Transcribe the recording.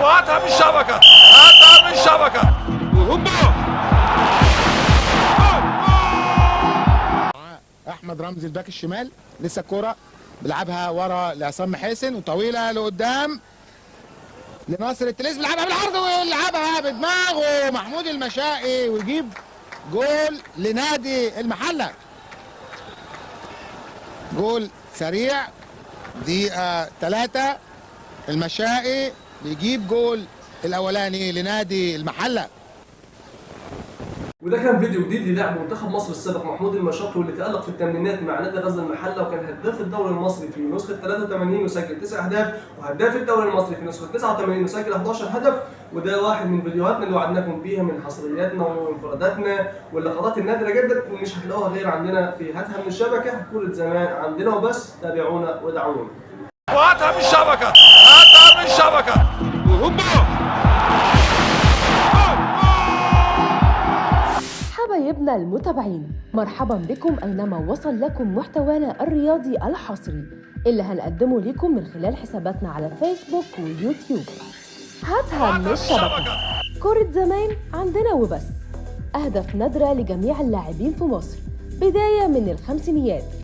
وهاتها من الشبكة، هاتها من الشبكة. احمد رمزي الباك الشمال، لسه الكورة بيلعبها ورا لعصام محسن وطويلة لقدام لناصر التليس، بيلعبها بالعرض ويلعبها بدماغه محمود المشائي ويجيب جول لنادي المحلة. جول سريع، دقيقة 3، المشائي بيجيب جول الاولاني لنادي المحلة. وده كان فيديو جديد للاعب منتخب مصر السابق محمود المشاطي، واللي تألق في الثمانينات مع نادي غزل المحلة، وكان هداف الدوري المصري في نسخة 83 وسجل 9 أهداف، وهداف الدوري المصري في نسخة 89 وسجل 11 هدف. وده واحد من فيديوهاتنا اللي وعدناكم بيها من حصرياتنا وانفراداتنا واللقطات النادرة جدا اللي مش هتلاقوها غير عندنا في هاتها من الشبكة، كرة زمان عندنا وبس. تابعونا ودعونا. وهاتها من الشبكة، هاتها من الشبكة. حبايبنا المتابعين، مرحبا بكم أينما وصل لكم محتوانا الرياضي الحصري اللي هنقدمه لكم من خلال حساباتنا على فيسبوك ويوتيوب. هاتها من الشبكة، كرة زمان عندنا وبس. أهداف نادرة لجميع اللاعبين في مصر بداية من الخمسينيات.